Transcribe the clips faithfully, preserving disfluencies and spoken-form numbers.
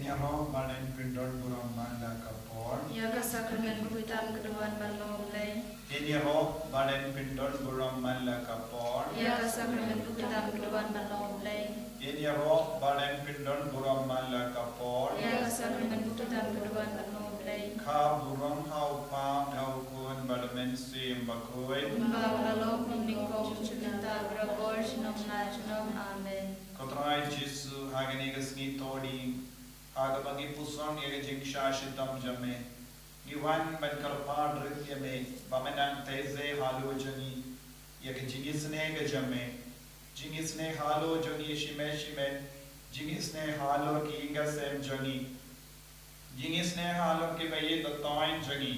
Ïaroh ba dang pyndon burom man la ka por. Ïa ka sakramen bakhuid tam ka duwan ban long U Blei. Ïaroh ba dang pyndon burom man la ka por. Ïa ka sakramen bakhuid tam ka duwan ban long U Blei. Ïaroh ba dang pyndon burom man la ka por. Ïa ka sakramen bakhuid tam ka duwan ban long U Blei. Ka burom ha U Kpa, ha U Khun bad ha U Mynsiem Bakhuid. Kumba ka la long, kumne kong, junom, mynta, barabor, junom la junom. Amen. Ko Trai Jisu, ha kane ka sngi Thohdieng, ha kaba ngi puson ïa ka jingshah shitom jong me, ngi wan ban kyrpad rit ïa me ba men nang tei halor jong ngi ïa ka jingisynei ka jong me, jingisynei halor jong ngi shimet shimet, jingisynei halor ki ïing ki sem jong ngi, jingisynei halor kiba ïeit ba toiñ jong ngi,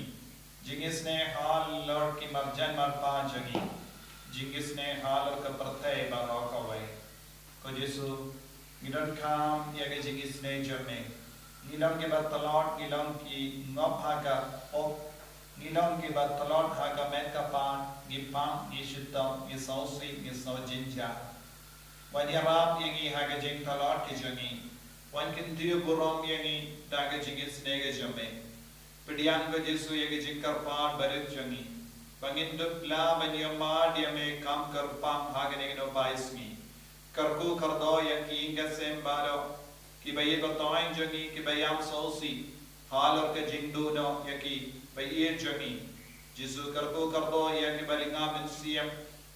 jingisynei halor ki marjan marpa jong ngi, jingisynei halor ka pyrthei baroh kawei. Ko Jisu, ngi donkam ïa ka jingisynei jong me. Ngi long kiba tlot, ngi long ki ngop ha ka pop, ngi long kiba tlot ha ka met ka phad, ngi pang, ngi shitom, ngi sngewsih, ngi sngewjynjar. Wan ïarap ïa ngi ha ka jingtlot ka jong ngi. Wan kyntiew burom ïa ngi da ka jingisynei ka jong me. Pdiang ko Jisu ïa ka jingkyrpad barit jong ngi, ba ngin dup lah ban ïohmad ïa me kam kyrpang ha kane ka nohpai sngi. Kyrkhu kyrdoh ïa ki ïing ki sem baroh, kiba ïeit ba toiñ jong ngi, kiba ïam sngewsih halor ka jingduh noh ïa kiba ïeit jong ngi. Jisu, kyrkhu kyrdoh ïa kiba ri nga mynsiem,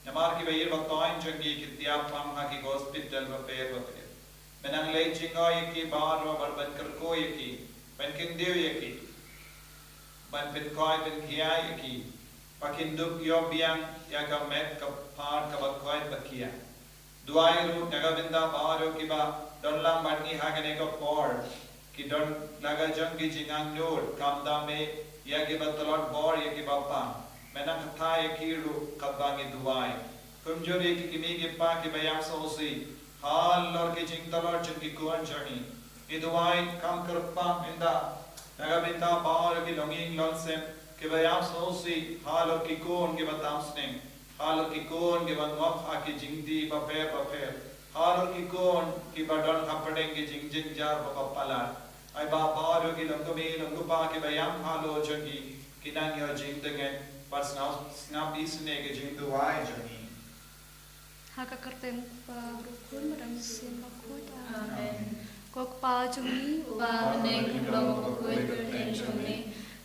namar kiba ïeit ba toiñ jong ngi ki tiap pang ha ki hospital bapher bapher. Men nang leit jngoh ïa ki baroh bad ban kyrkhu ïa ki, ban kyntiew ïa ki, ban pynkhiah pynkhiah ïa ki, ba kin dup ïoh biang ïa ka met ka phad kaba koit ba khiah. Duwai ruh na ka bynta baroh kiba don lang bad ngi ha kane ka por, ki don la ka jong ki jingangnud, khamtam eh ïa kiba tlot bor, ïa kiba pang. Men nang kyrkhu ïa ki ruh katba ngi duwai. Kumjuh ïa ki kmie ki kpa kiba ïam sngewsih halor ki jingtlot jong ki khun jong ngi. Ngi duwai kam kyrpang mynta na ka bynta baroh ki longïing longsem kiba ïam sngewsih halor ki khun kiba tam sneng, halor ki khun kiba ngop ha ki jingdih bapher bapher, halor ki khun kiba don hapdeng ki jingjynjar bapher bapher. Ai ba baroh ki longkmie longkpa kiba ïam halor jong ngi kin nang ïoh jingtngen bad sngap, sngap isynei ka jingduwai jong ngi. Ha ka kyrteng U Kpa, U Khun bad U Mynsiem Bakhuid. Amen. Ko Kpa jong ngi uba ha bneng, ka long bakhuid ka kyrteng jong me.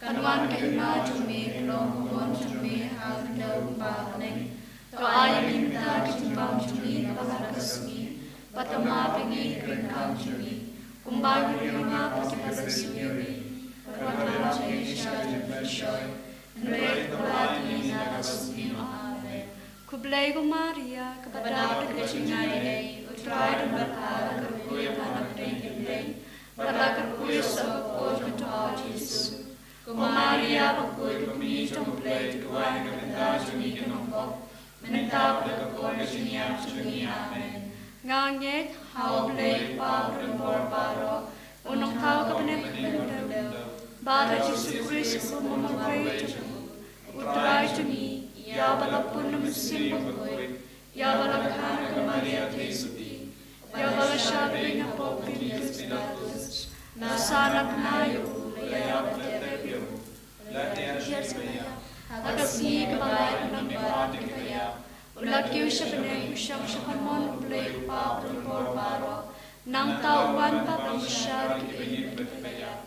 Kan wan ka hima jong me, kan long ka mon jong me ha ka khyndew kumba ha bneng. To ai ïa ngi mynta ka jingbam jong ngi kaba ha ka sngi, bad to map ïa ngi ki ryngkang jong ngi, kumba ngi ruh ngi map ïa kiba sngewsih ïa ngi. Wat lam jngai sha ka jingpynshoi, hynrei khublei ïa ngi na ka bymjukut. Amen. Khublei ko Maria, kaba dap da ka jingaiei, U Trai u don bad pha, la kyrkhu ïa pha na pdeng ki kynthei, bad la kyrkhu ïa u soh ka por jong pha U Jisu. Ko Maria bakhuid, ko Kmie jong U Blei, to duwai na ka bynta jong ngi ki nongpop, mynta bad ha ka por ka jingïap jong ngi. Amen. Nga ngeit ha U Blei Kpa badonbor baroh, U Nongthaw ka bneng bad ka khyndew, bad ha U Jisu Khrist, U Mawmarwei jong U, U Trai jong ngi, ïa uba la pun na U Mynsiem Bakhuid, ïa uba la kha na ka Maria Theisotti, ïa uba la shah beiñ hapoh u Pontius Pilatus, la sah, la khynnah ïa u, la ïap, la tep ïa u, la tiar sha kiba ïap, ha ka sngi kaba lai na ka bynta kiba ïap, u la kiew sha bneng, u shong sha ka mon U Blei Kpa badonbor baroh. Nangta u wan pat ban kyrshan ïa kiba ïeit bad kiba ïap.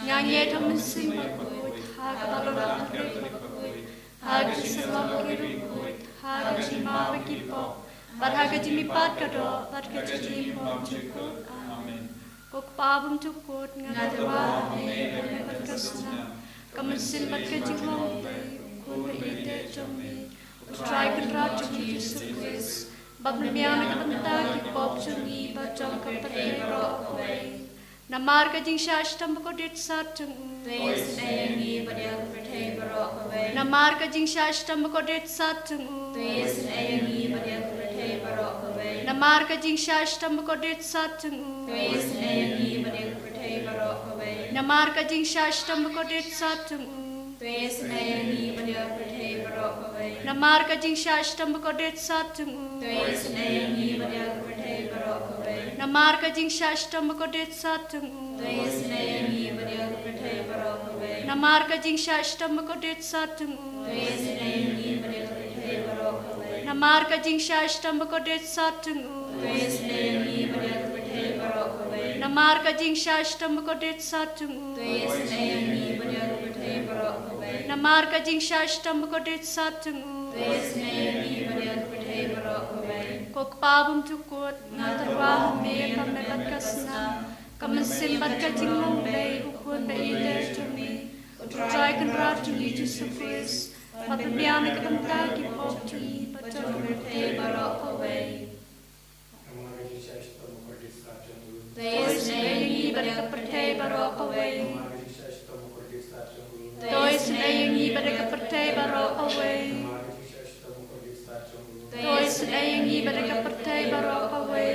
Nga ngeit ha U Mynsiem Bakhuid, ha kaba long ka kynrad bakhuid, ha ka jingïaseng bakhuid, ha ka jingmap ïa ki pop, bad ha ka jingmihpat ka doh, bad ka jinglong bymjukut. Amen. Ko Kpa bymjukut, nga duwai ha me, ha me bad ka snam, ka mynsiem bad ka jinglong U Blei, U Khun ba ïeit jong me, U Trai Kynrad jong ngi U Jisu Khrist, ba pynbiang na ka bynta ki pop jong ngi bad jong ka pyrthei baroh kawei. Namar ka jingshah shitom bakordit sat jong u. To ïasynei ïa ngi bad ïa ka pyrthei baroh kawei. Namar ka jingshah shitom bakordit sat jong u. To ïasynei ïa ngi bad ïa ka pyrthei baroh kawei. Namar ka jingshah shitom bakordit sat jong u. To ïasynei ïa ngi bad ïa ka pyrthei baroh kawei. Namar ka jingshah shitom bakordit sat jong u. To ïasynei ïa ngi bad ïa ka pyrthei baroh Namar ka jingshah shitom bakordit sat jong u. To isynei ïa ngi bad ïa ka pyrthei baroh kawei. Namar ka jingshah shitom bakordit sat jong u. To isynei ïa ngi bad ïa ka pyrthei baroh kawei. Namar ka jingshah shitom bakordit sat jong u. To isynei ïa ngi bad ïa ka pyrthei baroh kawei. Namar ka jingshah shitom bakordit sat jong u. To isynei ïa ngi bad ïa ka pyrthei baroh kawei. Namar ka jingshah shitom bakordit sat jong u. To isynei ïa ngi bad ïa ka pyrthei baroh kawei. Namar ka jingshah shitom bakordit sat jong u. To isynei ïa ngi bad ïa ka pyrthei baroh kawei. Ko Kpa bymjukut, nga tyrwa ha me ka met bad ka snam, ka mynsiem bad ka jinglong Blei, U Khun ba ïeit jong me, U Trai Kynrad jong ngi Jisu Khrist, ba pynbiang na ka bynta ki pop jong ngi bad jong ka pyrthei baroh kawei. To isynei ïa ngi bad ïa ka pyrthei baroh kawei. To isynei ïa ngi bad ïa ka pyrthei baroh kawei. To isynei ïa ngi bad ïa ka pyrthei baroh kawei.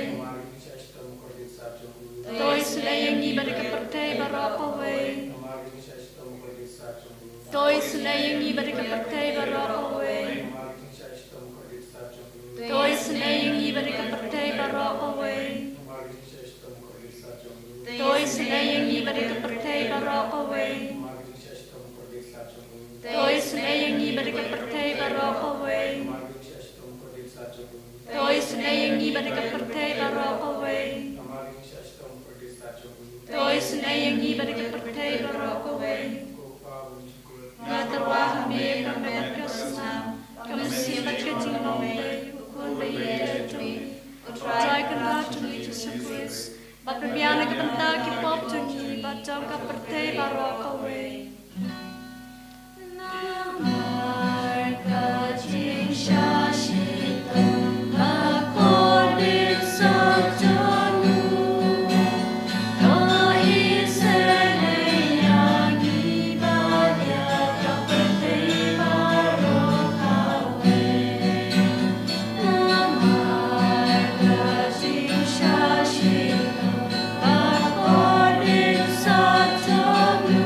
To isynei ïa ngi bad ïa ka pyrthei baroh kawei. To isynei ïa ngi bad ïa ka pyrthei baroh kawei. To isynei ïa ngi bad ïa ka pyrthei baroh kawei. To isynei ïa ngi bad ïa ka pyrthei baroh kawei. To isynei ïa ngi bad ïa ka pyrthei baroh kawei. To isynei ïa ngi bad ïa ka pyrthei baroh kawei. To isynei ïa ngi bad ïa ka pyrthei baroh kawei. Nga tyrwa ha me ka met bad ka snam, ka mynsiem bad ka jinglong Blei, U Khun ba ïeit jong ngi, U Trai Kynrad jong ngi Jisu Khrist, ba pynbiang na ka bynta ki pop jong ngi bad jong ka pyrthei baroh kawei. Namar ka jingshah shitom bakordit sat jong u, to isynei ïa ngi bad ïa ka pyrthei baroh kawei. Namar ka jingshah shitom bakordit sat jong u,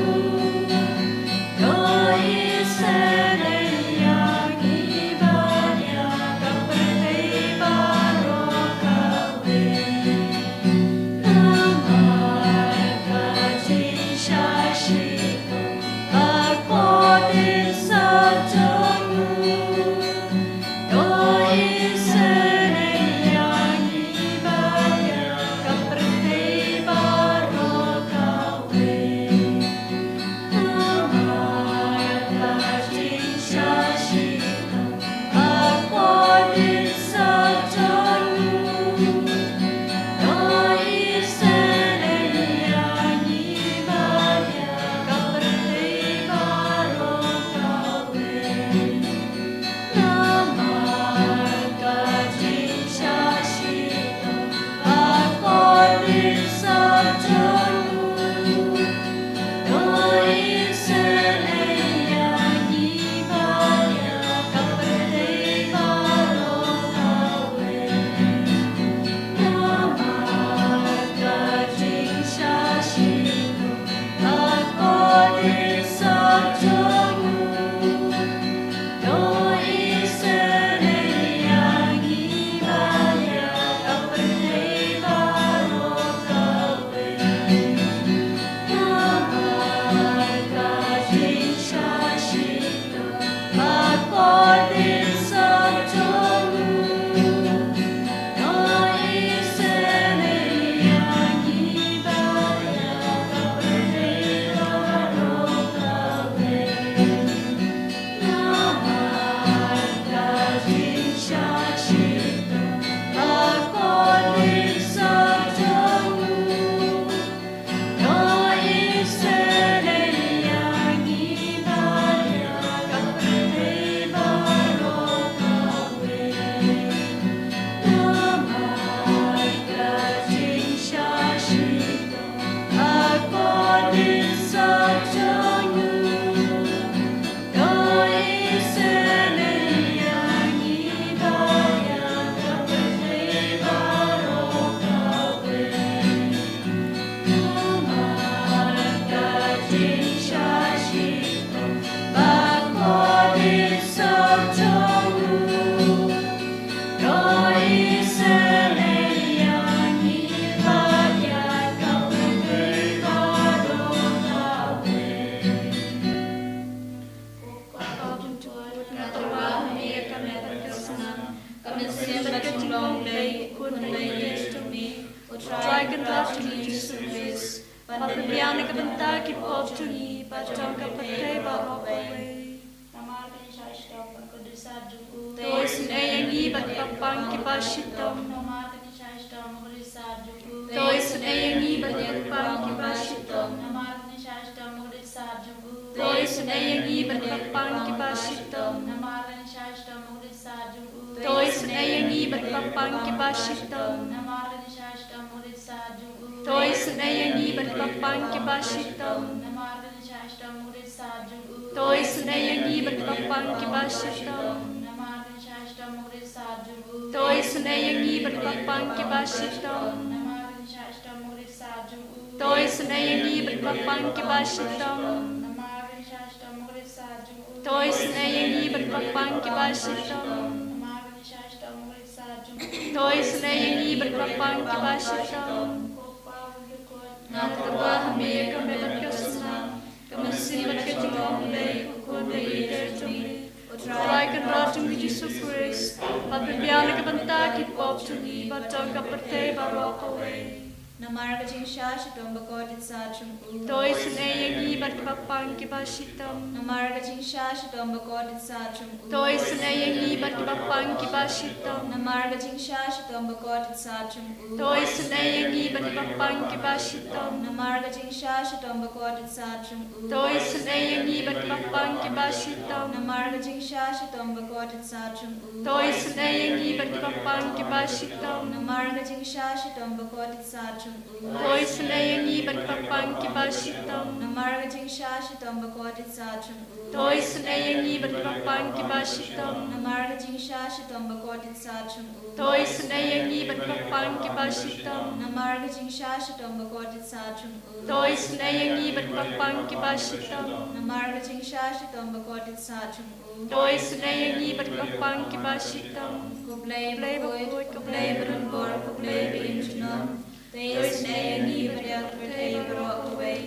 Ka mynsiem bad ka jinglong Blei, U Khun Blei, ïeit jong ngi, U Trai Kynrad jong ngi Jisu Khrist, ban pynbiang na ka bynta ki pop jong ngi bad jong ka pyrthei baroh kawei. Namar ka jingshisha shitom bad ka kordit sat jong u. To isynei ïa ngi bad ki pappang kiba shitom. Namar ka jingshisha shitom bad ka kordit sat jong u. To isynei ïa ngi bad ki pappang kiba shitom. Namar ka jingshisha shitom bad ka kordit sat jong u. To isynei ïa ngi bad ki pappang kiba shitom. Namar ka jingshisha shitom bad ka kordit sat jong u. To isynei ïa ngi bad ki pappang kiba shitom. Namar ka jingshisha shitom bad ka kordit sat jong u. To isynei ïa ngi bad ki pappang kiba shitom. Namar ka jingshisha shitom bad ka kordit sat jong u. To isynei ïa ngi bad ki pappang kiba shitom. Namar ka jingshisha shitom bad ka kordit sat jong u. To isynei ïa ngi bad ki pappang kiba shitom. Namar ka jingshisha shitom bad ka kordit sat jong u. To isynei ïa ngi bad ki pappang kiba shitom. Namar ka jingshisha shitom bad ka kordit sat jong u. To isynei ïa ngi bad ki pappang kiba shitom. Namar ka jingshisha shitom bad ka kordit sat jong u. To isynei ïa ngi bad ki pappang kiba shitom. Ko Pa, U Khun, Nga tyrwa ha me ïa ka met bad ka snam, ka mynsiem bad ka jinglong Blei, U Khun Blei, ïeit jong ngi, U Trai Kynrad jong ngi Jisu Khrist, ban pynbiang na ka bynta ki pop jong ngi bad jong ka pyrthei baroh kawei. Namar ka jingshisha shitom bad ka kordit sat jong u. To isynei ïa ngi bad ki pappang kiba shitom. Namar ka jingshisha shitom bad ka kordit sat jong u. To isynei ïa ngi bad ki pappang kiba shitom. Namar ka jingshisha shitom bad ka kordit sat jong u. To isynei ïa ngi bad ki pappang kiba shitom. Namar ka jingshisha shitom bad ka kordit sat jong u. To isynei ïa ngi bad ki pappang kiba shitom. Namar ka jingshisha shitom bad ka kordit sat jong u. To isynei ïa ngi bad ki pappang kiba shitom. Namar ka jingshisha shitom bad ka kordit sat jong u. To isynei ïa ngi bad ki pappang kiba shitom. Namar ka jingshisha shitom bad ka kordit sat jong u. To isynei ïa ngi bad ki pappang kiba shitom. Namar ka jingshisha shitom bad ka kordit sat jong u. To isynei ïa ngi bad ki pappang kiba shitom. Namar ka jingshisha shitom bad ka kordit sat jong u. To isynei ïa ngi bad ki pappang kiba shitom. Namar ka jingshisha shitom bad ka kordit sat jong u. To isynei ïa ngi bad ki pappang kiba shitom. Ko Blei bakhuid, ko Blei badonbor, ko Blei ba im junom. To isynei ïa ngi bad ïa ka pyrthei baroh kawei.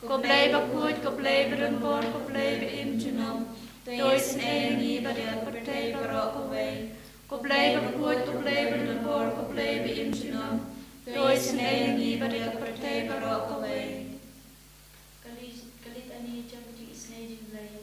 Ko Blei bakhuid, ko Blei badonbor, ko Blei ba im junom. To isynei ïa ngi bad ïa ka pyrthei baroh kawei. Ko Blei bakhuid, ko Blei badonbor, ko Blei ba im junom. To isynei ïa ngi bad ïa ka pyrthei baroh kawei. Ka li-, ka litani jong ka jingisynei jong Blei.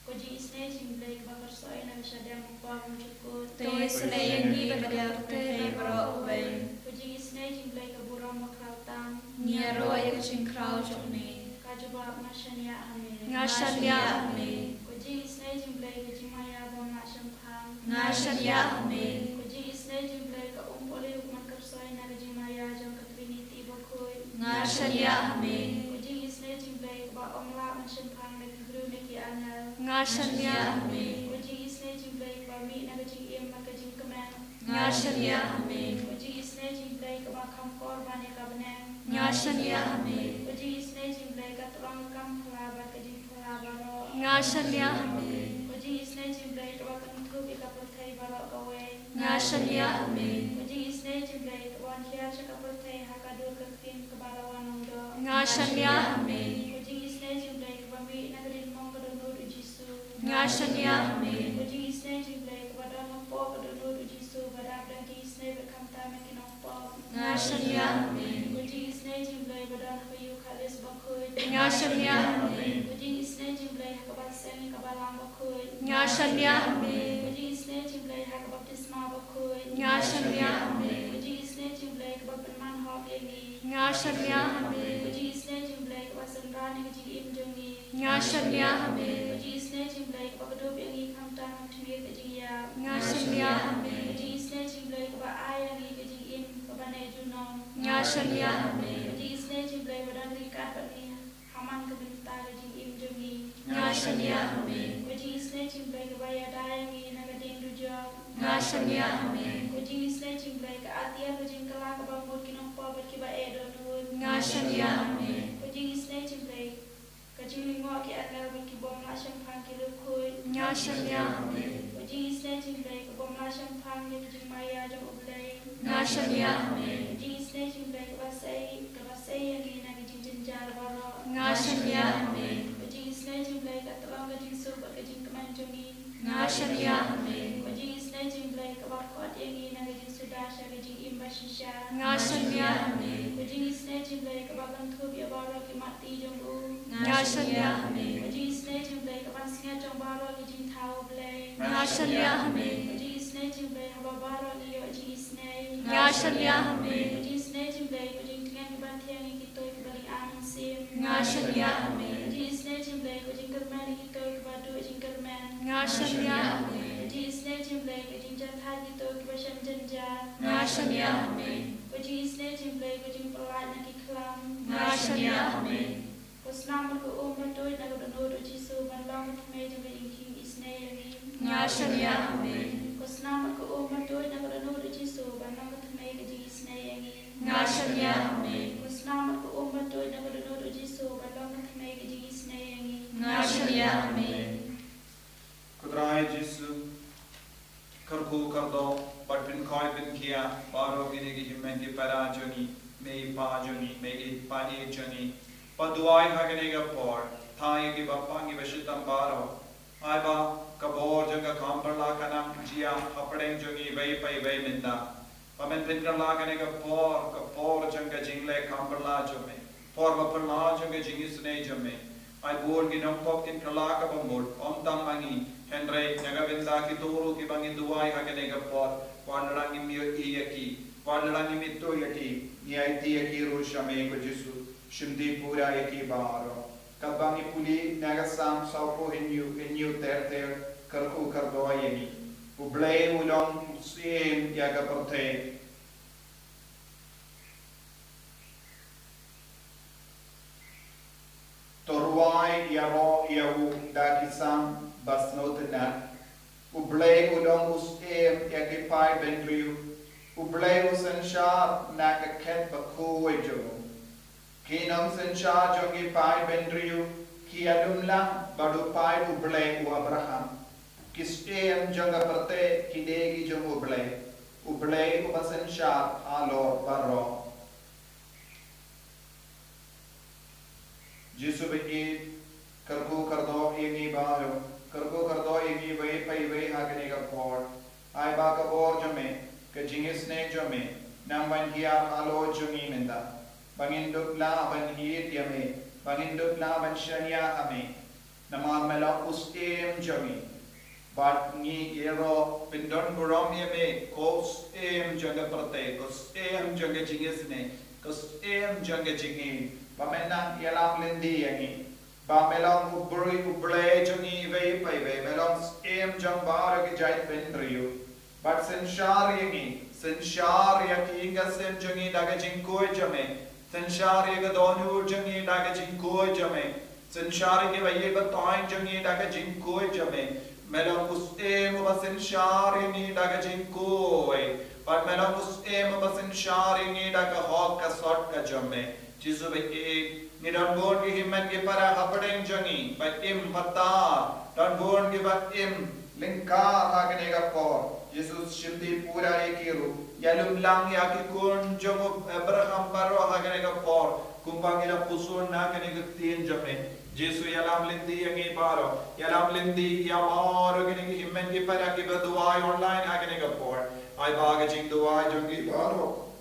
Ko jingisynei jong Blei kaba kyrsoi na ka shadem u Kpa bymjukut. To isynei ïa ngi bad ïa ka pyrthei baroh kawei. Ko jingisynei jong Blei ka burom bakhraw tam. Ngi ïaroh ïa ka jingkhraw jong me. Ka jubab, nga shaniah ha me. Nga shaniah ha me. Ko jingisynei jong Blei ka jingmaïa bym lah shemphang. Nga shaniah ha me. Ko jingisynei jong Blei ka um pohliew ka man kyrsoi na ka jingmaïa jong ka Trinity bakhuid. Nga shaniah ha me. Ko jingisynei jong Blei kaba ym lah ban shemphang da ki briew ne ki angel. Nga shaniah ha me. Ko jingisynei jong Blei kaba mih na ka jingim bad ka jingkmen. Nga shaniah ha me. Ko jingisynei jong Blei kaba kham kor ban ïa ka bneng. Nga shaniah ha me. Ko jingisynei jong Blei ka tyrong ka kam phylla bad ka jingphylla baroh. Nga shaniah ha me. Ko jingisynei jong Blei kaba kynthup ïa ka pyrthei baroh kawei. Nga shaniah ha me. Ko jingisynei jong Blei kaba wan hiar sha ka pyrthei ha ka dur ka ktien kaba dawa nongdoh. Nga shaniah ha me. Ko jingisynei jong Blei kaba mih na ka diengmong ka dohnud u Jisu. Nga shaniah ha me. Ko jingisynei jong Blei kaba don hapoh ka dohnud u Jisu ba dap da ki isynei bad khamtam ïa ki nongpop. Nga shaniah ha me. Ko jingisynei jong Blei ba don ha ka Eukharist bakhuid. Nga shaniah ha me. Ko jingisynei jong Blei ha ka ban seng ïa ka Balang bakhuid. Nga shaniah ha me. Ko jingisynei jong Blei ha ka baptisma bakhuid. Nga shaniah ha me. Ko jingisynei jong Blei kaba pynman hok ïa ngi. Nga shaniah ha me. Ko jingisynei jong Blei kaba synran ïa ka jingim jong ngi. Nga shaniah ha me. Ko jingisynei jong Blei kaba kdup ïa ngi khamtam ha ka jingïap. Nga shaniah ha me. Ko jingisynei jong Blei kaba ai ïa ngi ka jingim kaba neh junom. Nga shaniah ha me. Ko jingisynei jong Blei ba don ryngkat bad ngi ha man ka bynta ka jingim jong ngi. Nga shaniah ha me. Ko jingisynei jong Blei kaba ïada ïa ngi na ka dieng dujok. Nga shaniah ha me. Ko jingisynei jong Blei ka atiar ka jingkylla kaba mut ki nongpop bad kiba eh dohnud. Nga shaniah ha me. Ko jingisynei jong Blei ka jinglyngngoh ki angel bad ki bym lah shemphang ki riewkhuid. Nga shaniah ha me. Ko jingisynei jong Blei ka bym lah shemphang ïa ka jingmaïa jong U Blei. Nga shaniah ha me. Ko jingisynei jong Blei kaba sei, kaba sei ïa ngi na ka jingjynjar baroh. Nga shaniah ha me. Ko jingisynei jong Blei ka tyrong ka jingsuk bad ka jingkmen jong ngi. Nga shaniah ha me. Ko jingisynei jong Blei kaba khot ïa ngi na ka jingsuda sha ka jingim bashisha. Nga shaniah ha me. Ko jingisynei jong U Blei kaba kynthup ïa baroh ki mat ti jong u. Nga shaniah ha me. Ko jingisynei jong U Blei kaban sngewthuh jong baroh ki jingthaw U Blei. Nga shaniah ha me. Ko jingisynei jong U Blei haba baroh ngi ïoh jingisynei. Nga shaniah ha me. Ko jingisynei jong U Blei, ko jingtngen kaba thiang ïa kito kiba liang mynsiem. Nga shaniah ha me. Ko jingisynei jong U Blei, ko jingkyrmen ïa kito kiba duh jingkyrmen. Nga shaniah ha me. Ko jingisynei jong U Blei, ko jingjahthait kito kiba shem jynjar. Nga shaniah ha me. Ko jingisynei jong U Blei, ko jingpyllait na ki khlam. Nga shaniah ha me. Ko snam bad ko um bad tuid na ka dohnud U Jisu ban long ka thymmei jong ka jingkyrkhu isynei ïa ngi. Nga shaniah ha me. Ko snam bad ko um bad tuid na ka dohnud U Jisu ban long ka thymmei ka jingisynei ïa ngi. Nga shaniah ha me. Ko snam bad ko um bad tuid na ka dohnud U Jisu ban long ka thymmei ka jingisynei ïa ngi. Nga shaniah ha me. Ko Trai Jisu, kyrkhu kyrdoh bad pynkhiah pynkhiah baroh kine ki hynmen ki para jong ngi, mei pa jong ngi, mei pa ïeit jong ngi, ba duwai ha kane ka por, thait ïa kiba pang kiba shitom baroh. Ai ba ka bor jong ka kam pyrshah ka nang jia hapdeng jong ngi iwei pa iwei mynta. Ba men pynkylla kane ka por, ka por jong ka jingleh kam pyrshah jong me. Por ba pyrshah jong ka jingisynei jong me. Ai bun ki nongpop kin kylla kaba mut, ym tang ma ngi, hynrei na ka bynta kito ruh kiba ngi duwai ha kane ka por, wat la ngim ïohi ïa ki, wat la ngim ithuh ïa ki, ngi aiti ïa ki ruh sha me ko Jisu, shimti pura ïa ki baroh. Katba ngi pule na ka Salm sawphew hynñiew, hynñiew ter ter, kyrkhu kyrdoh ïa ngi. U Blei u long u syiem ïa ka pyrthei. To rwai ïaroh ïa u da ki salm ba sngewtynnat. U Blei u long u syiem ïa ki paid bynriew. U Blei u synshar na ka khet bakhuid jong u. Ki nongsynshar jong ki paid bynriew ki ïalumlang bad u paid U Blei u Abraham. Ki syiem jong ka pyrthei ki dei ki jong U Blei, U Blei uba synshar halor baroh. Jisu baieit, kyrkhu kyrdoh ïa ngi baroh, kyrkhu kyrdoh ïa ngi iwei pa iwei ha kane ka por. Ai ba ka bor jong me, ka jingisynei jong me, nang ban hiar halor jong ngi mynta. Ba ngin dup lah ban ïeit ïa me, ba ngin dup lah ban shaniah ha me. Namar me long u syiem jong ngi. Bad ngi ïaroh pyndon burom ïa me, ko syiem jong ka pyrthei, ko syiem jong ka jingisynei, ko syiem jong ka jingïeit. Ba me nang ïalam lynti ïa ngi. Ba me long u briew, U Blei jong ngi iwei pa iwei, me long syiem jong baroh ki jaitbynriew. Bad synshar ïa ngi, synshar ïa ki ïing ki sem jong ngi da ka jingkhuid jong me. Synshar ïa ka dohnud jong ngi da ka jingkhuid jong me. Synshar ïa kiba ïeit ba taiñ jong ngi da ka jingkhuid jong me. Me long u syiem uba synshar ïa ngi da ka jingkhuid. Bad me long u syiem uba synshar ïa ngi da ka hok ka sot ka jong me. Jisu baieit, ngi don bun ki hynmen ki para hapdeng jong ngi, ba im ba tar, don bun kiba im lyngkar ha kane ka por. Jisu shimti pura ïa ki ruh, ïalumlang ïa ki khun jong u Abraham baroh ha kane ka por, kumba ngi la pyrshang na kane ka ktien jong me. Jisu ïalam lynti ïa ngi baroh, ïalam lynti ïa baroh kine ki hynmen ki para kiba duwai online ha kane ka por. Ai ba ka jingduwai jong ngi baroh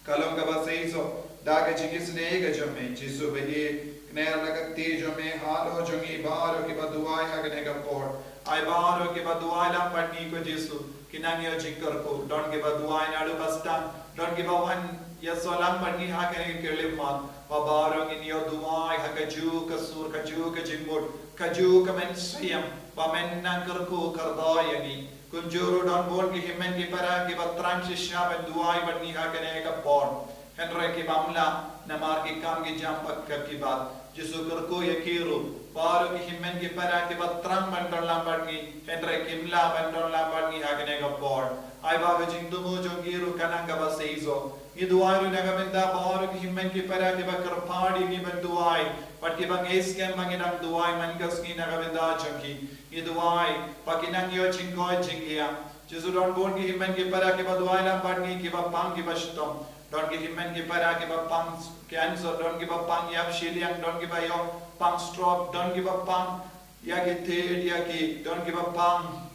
ka long kaba seisoh da ka jingisynei ka jong me, Jisu baieit. Kner la ka kti jong me halor jong ngi baroh kiba duwai ha kane ka por. Ai baroh kiba duwai lang bad ngi ko Jisu, ki nang ïoh jingkyrkhu, don kiba duwai naduh ba sdang, don kiba wan ïasoh lang bad ngi ha kane ka khyllipmat. Ba baroh ngin ïoh duwai ha kajuh ka sur, kajuh ka jingmut, kajuh ka mynsiem, ba men nang kyrkhu kyrdoh ïa ngi. Kumjuh ruh don bun ki hynmen ki para kiba thrang shisha ban duwai bad ngi ha kane ka por. Hynrei ki bym lah namar ki kam ki jam bad ka kiba. Jisu kyrkhu ïa ki ruh. Baroh ki hynmen ki para kiba thrang ban don lang bad ngi, hynrei kim lah ban don lang bad ngi ha kane ka por. Ai ba ka jingthmu jong ki ruh ka nang kaba seisoh. Ngi duwai ruh na ka bynta baroh ki hynmen ki para kiba kyrpad ïa ngi ban duwai. Bad kiba ngeit skhem ba ngi dang duwai man ka sngi na ka bynta jong ki. Ngi duwai ba ki nang ïoh jingkoit jingkhiah. Jisu don bun ki hynmen ki para kiba duwai lang bad ngi kiba pang kiba shitom. Don ki hynmen ki para kiba pang cancer, don kiba pang ïap shiliang, don kiba ïoh pang stroke, don kiba pang ïa ki thied ïa ki, don kiba pang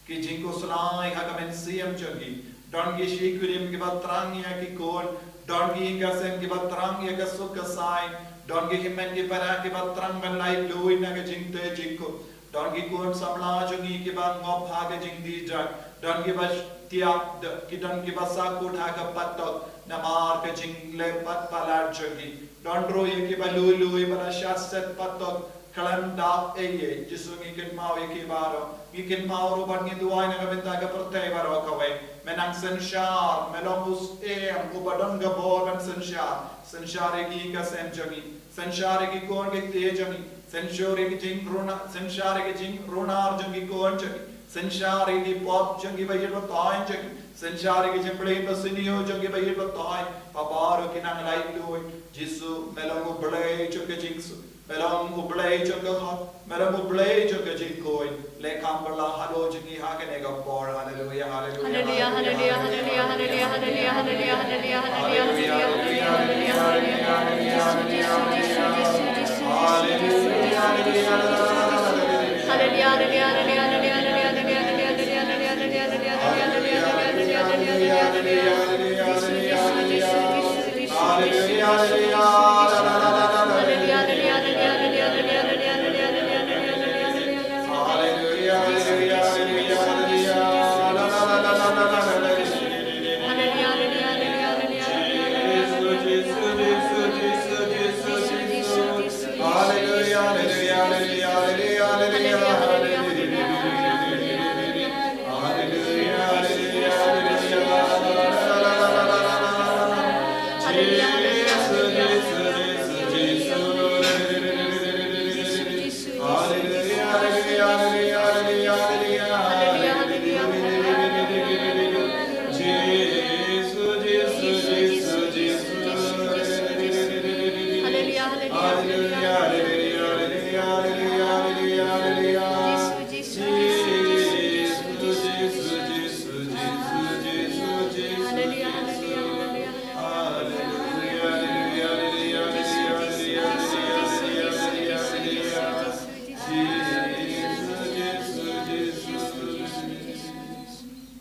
ki jingkhuslai ha ka mynsiem jong ki. Don ki shi kurim kiba thrang ïa ki khun, don ki ïing ki sem kiba thrang ïa ka suk ka saiñ, don ki hynmen ki para kiba thrang ban laitluid na ka jingtei jingkhot, don ki khun samla jong ngi kiba ngop ha ka jingdih jait, don kiba tiak, ki don kiba sahkut ha ka patok namar ka jingleh palat jong ki, don ruh ïa kiba lui lui ba la shah set patok khlem da ei ei. Jisu, ngi kynmaw ïa ki baroh, ngi kynmaw ruh bad ngi duwai na ka bynta ka pyrthei baroh kawei. Me nang synshar, me long u Syiem uba don ka bor ban synshar. Synshar ïa ki ïing ki sem jong ngi, synshar ïa ki khun ki kti jong ngi, synshar ïa ki jingruna, synshar ïa ki jingrunar jong ki khun jong ngi, synshar ïa ki pop jong ki ba ïeit ba toiñ jong ngi, synshar ïa ki jingpyllait ba sniew jong ki ba ïeit ba toiñ, ba baroh ki nang laitluid. Jisu, me long u Blei jong ka jingsuk, me long u Blei jong ka hok, me long u Blei jong ka jingkhuid. Leh kam bylla halor jong ngi ha kane ka por. Haleluia, haleluia, haleluia.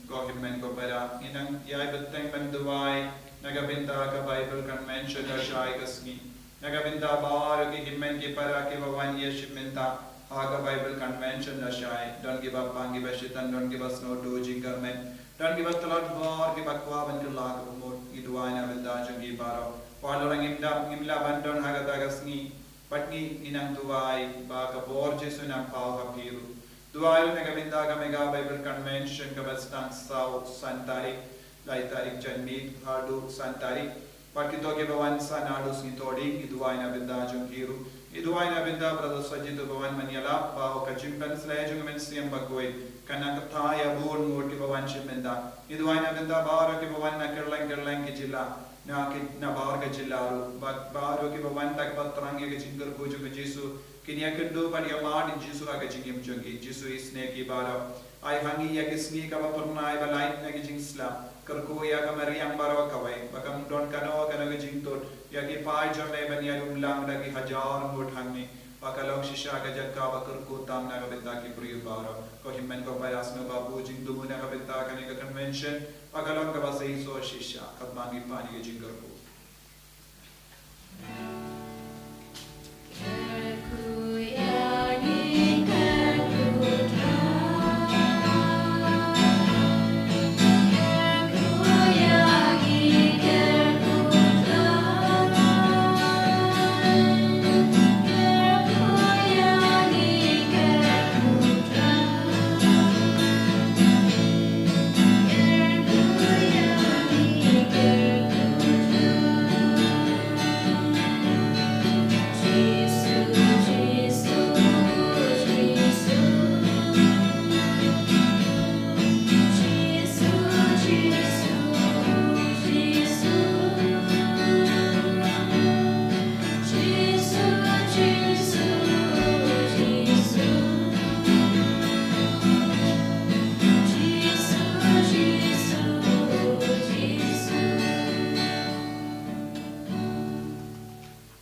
Ko hynmen ko para, ngi nang ïai bteng ban duwai na ka bynta ka Bible Convention lashai ka sngi. Na ka bynta baroh ki hynmen ki para kiba wan ïashim bynta ha ka Bible Convention lashai. Don kiba pang, kiba shitom, don kiba sngewthuh jingkyrmen, don kiba tlot bor, kiba kwah ban kylla ka bamut. Ngi duwai na ka bynta jong ki baroh. Wat la ngim dap, ngim lah ban don ha kata ka sngi, bad ngi, ngi nang duwai ba ka bor Jisu nang paw ha phi ruh. Duwai ruh na ka bynta ka Mega Bible Convention kaba sdang saw san tarik, lai tarik Janmiet haduh san tarik. Bad kito kiba wan sa naduh sngi Thohdieng, ngi duwai na bynta jong ki ruh. Ngi duwai na bynta Brother Sajid uba wan ban ïalap, ba ka jingpynshlei jong ka Mynsiem Bakhuid kan nang kynthah ïa bun ngut kiba wan shim bynta. Ngi duwai na bynta baroh kiba wan na kylleng kylleng ki jylla, na ki, na baroh ka jylla ruh, bad baroh kiba wan da kaba thrang ïa ka jingkyrkhu jong ka Jisu. Kin ïakynduh bad ïa mad ïa u Jisu ha ka jingim jong ki. Jisu isynei ïa ki baroh. Ai ha ngi ïa ki sngi kaba phyrnai ba lait na ki jingslap. Kyrkhu ïa ka mariang baroh kawei, ba kam don kano kano ka jingtud ïa ki paid jong me ban ïalum lang da ki hajar ngut hangne. Ba ka long shisha ka jaka ba kyrkhu tam na ka bynta ki briew baroh. Ko hynmen ko para, sngewbha buh jingthmu na ka bynta kane ka convention, ba ka long kaba seisoh shisha. Kaba ngi pan ïa ka jingkyrkhu.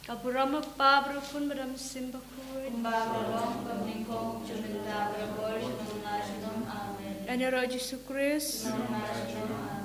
Ka burom u Kpa, bad u Khun, bad u Mynsiem Bakhuid. Kumba ka long, ka banyngkong, jong ka bynta, ka bor, sha nong la sha nong. Amen. Ïa ngi ruh Jisu Khrist. Nong la sha nong. Amen.